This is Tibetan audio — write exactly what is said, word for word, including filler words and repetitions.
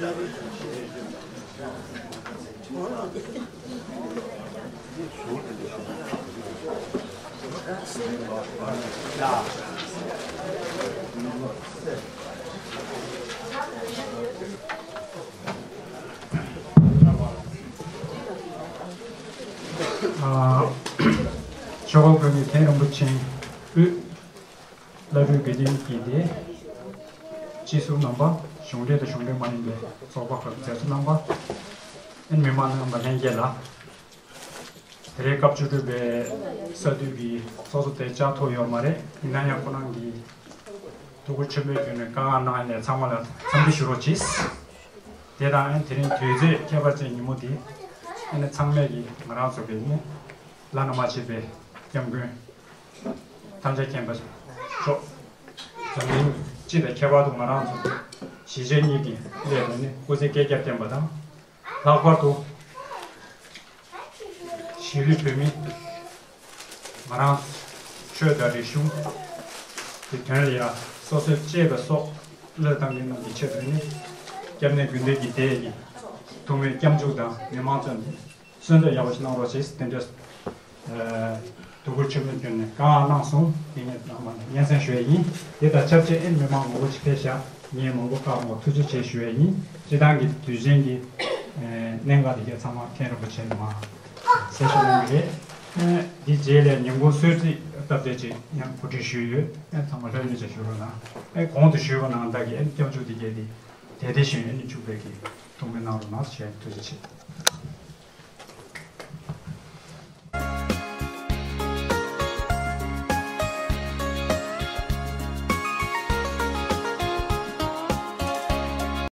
ཨ། ཆོས་འཁོར་དགོན་གྱི་མཁན་རིན་པོ་ཆེ་དབུས་བླ་སྤྲུལ་དགེ་འདུན་གྱི་སྡེ་སྤྱི་ཟུར་རྣམ་པ། གཞུང་འབྲེལ་དང་གཞུང་འབྲེལ་མ་ཡིན་པའི་ཚོགས་པ་ཁག་གི་མཛད་གཙོ་རྣམ་པ། ཨེ་མི་མང་རྣམ་པ་ལྷན་རྒྱས་ལ། དེ་རིང་སྐབས་བཅུ་དྲུག་པའི་ས་དུས་ཀྱི་ཚོགས་གཙོ་དེ་བཅར་ཐུབ་ཡོད་མ་རེད། ཡིན་ན་ཡང་ཁོ་རང་གིས་ཐུགས་ཁུར་ཆེན་པོའི་བརྒྱུད་ནས་བཀའ་མངགས་གནང་ནས་ཚང་མ་ལ་འཚམས་འདྲི་ཞུ་རོགས་གྱིས། དེ་དང་ཨ་ནི་དེ་རིང་དུས་ཚོད་ཁྱད་པར་ཅན་ཉིན་མོ་འདི་ཨ་ནི་ཚང་མས་ཀྱིས་ང་རང་ཚོ་གི་ནི་བླ་ན་མ་མཆིས་པའི་སྐྱབས་མགོན་ཐམས་ཅད་མཁྱེན་པ་མཆོག་འཛམ་གླིང་སྤྱི་དང་ཁྱད་པར་དུ་ང་རང་ཚོ་གཞིས་བྱེས་གཉིས་ཀྱི་སླད་དུ་ནི་སྐུ་ཚེ་བསྐལ་བརྒྱར་བརྟན་པ་དང་། ལྷག་པར་དུ་གཞིས་ལུས་བོད་མི་ང་རང་ཆོས་དང་རིག་གཞུང་གི་དོན་ལ་ཡང་སོ་སོའི་གཅེས་པའི་སྲོག་བློས་བཏང་མཁན་རྣམས་ཀྱི་ཆེད་དུ་ནི་སྐྱབས་གནས་དགེ་འདུན་གྱི་སྡེ་ཡི་ཐུགས་སྨོན་སྐྱབས་འཇུག་དང་མི་མང་བཅས་ནས་གསོལ་འདེབས་ཡག་པོ་ཞིག་གནང་རོགས་ཞེས་དེ་འདྲ་ཐུགས་ཁུར་ཆེན་པོས་བསྐྱོན་ནས་བཀའ་མངགས་གནང་སོང་། དེ་ངས་རྣམ་པ་ལ་སྙན་སེང་ཞུ་ཡ་ཡིན། དེ་དང་ཆབས་ཅིག་ཨེ་མི་མང་མང་པོ་ཞིག་ཕེབས་ཤག་ངས་མང་པོ་བཀའ་མོལ་ཐུགས་རྗེ་ཆེ་ཞུ་ཡ་ཡིན། སྤྱིར་བཏང་གི་དུས་ཆེན་གྱི་གནད་འགག་དེ་གའི་ཚང་མ་མཁན་རིན་པོ་ཆེ་ནས་མར་གསལ་བཤད་གནང་གི་རེད། འདི་རྗེས་ལ་ཉིན་གུང་གསོལ་ཚིགས་སྟབས་བདེ་ཅིག་ཡང་གོ་སྒྲིག་ཞུས་ཡོད། ཚང་མ་ལྷོད་ལྷོད་བྱས་བཞུགས་རོགས་གནང་། གོང་དུ་ཞུས་པ་ནང་ལྟར་གྱི་སྐྱབས་འཇུག་དེ་གའི་དེ་དེ་བཞིན་འཇུག་པའི་གི་ཐུགས་སྨོན་གནང་རོགས་གནང་ཞེས་ཐུགས་རྗེ་ཆེ།